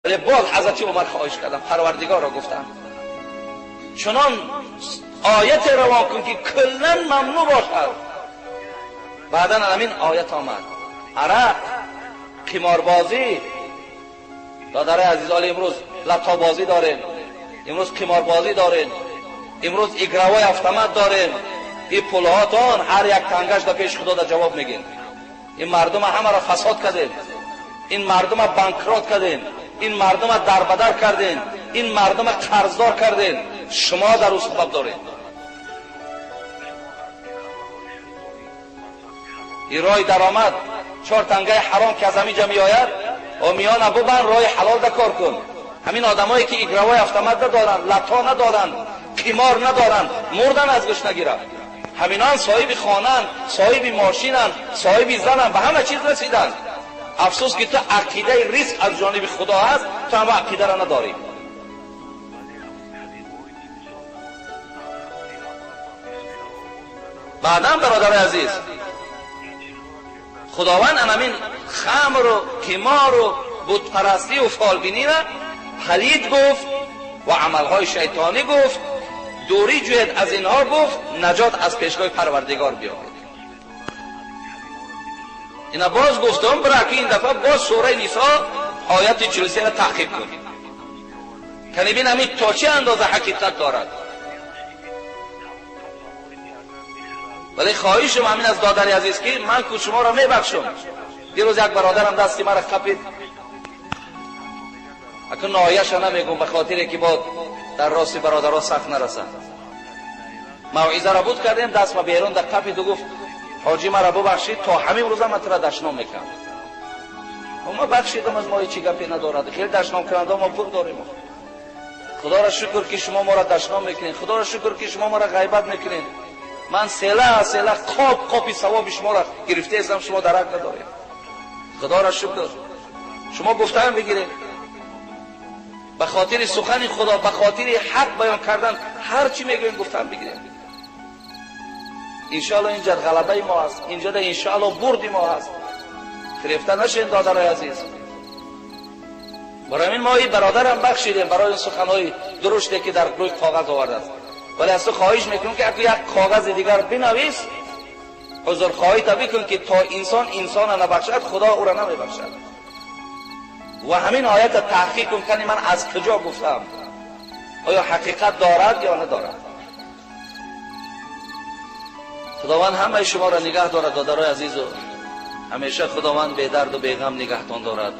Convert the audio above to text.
ولی باز حضرت عمر خواهش کردم، پروردگار را گفتم چنان آیت روان کن که کلا ممنوع باشد. بعدا همین آیت آمد. عرق، قماربازی، دادرای عزیز، امروز لپتاپ بازی داریم، امروز قماربازی داریم، امروز игровой автомат داریم. این پولهاتان هر یک تنگش در پیش خدا در جواب میگین. این مردم همه را فساد کردین، این مردم банкрот کردین، این مردم دربدر کردین، این مردم قرضدار کردین. شما در او سبب دارین. این راه درآمد چهار تنگه حرام که از همینجا میآید و میان ببند، راه حلال ده کار کن. همین آدمایی که игровой автомат ندارن، лото ندارن، قمار ندارن، مردن از گشنگی. همینان صاحب خانن، صاحب ماشینن، صاحب زنن، به همه چیز رسیدن. افسوس که تو عقیده ریسک از جانب خدا هست، تو هم عقیده را نداری. بعدا برادر عزیز، خداوند همین خمر و قمار و بتپرستی و فالبینی را پلید گفت و عملهای شیطانی گفت، دوری جوید از اینها گفت، نجات از پیشگاه پروردگار بیابید. اینا باز گفتم برای که این دفعه باز سوره نساء آیت 43 را تحقیق کن که ببین همین تا چه اندازه حقیقت دارد. ولی خواهشم همین از دادر عزیز که من که شما را میبخشم. دیروز یک برادرم دستی مرا قپید، اکنون ناحیه‌اش نمیگم به خاطر که با در راست برادرها سخت نرسند. موعظه را بود کردیم، دست ما بیرون در قپید و گفت حاجی مرا ببخشید، تا همین روزم من تو را دشنام میکنم. ما بخشیدم، از ما هیچ گپی ندارد. خیلی دشنام کننده ما پر داریم. خدا را شکر که شما ما را دشنام میکنید، خدا را شکر که شما ما را غیبت میکنید. من سیله سیله قاب قاپی ثواب شما را گرفته هستم، شما درک ندارید. خدا را شکر. شما گفتن بگیرید به خاطر سخن خدا، به خاطر حق بیان کردن، هر چی میگویم گفتن بگیرید. انشاءالله اینجا غلبه ما هست، اینجا انشاءالله برد ما هست. فریفته نشین دادرای عزیز. برای این ما این برادرم بخشیدیم برای این سخنهای درشتی که در روی کاغذ آورده است. ولی از تو خواهش میکنم که اگه یک کاغذ دیگر بنویس، عذرخواهی تا بکن که تا انسان انسان نبخشد خدا او را نمیبخشد. و همین آیت تحقیق کن که من از کجا گفتم، آیا حقیقت دارد یا ندارد. خداوند همه شما را نگه دارد دادرای عزیز، و همیشه خداوند به درد و به غم نگهتان دارد.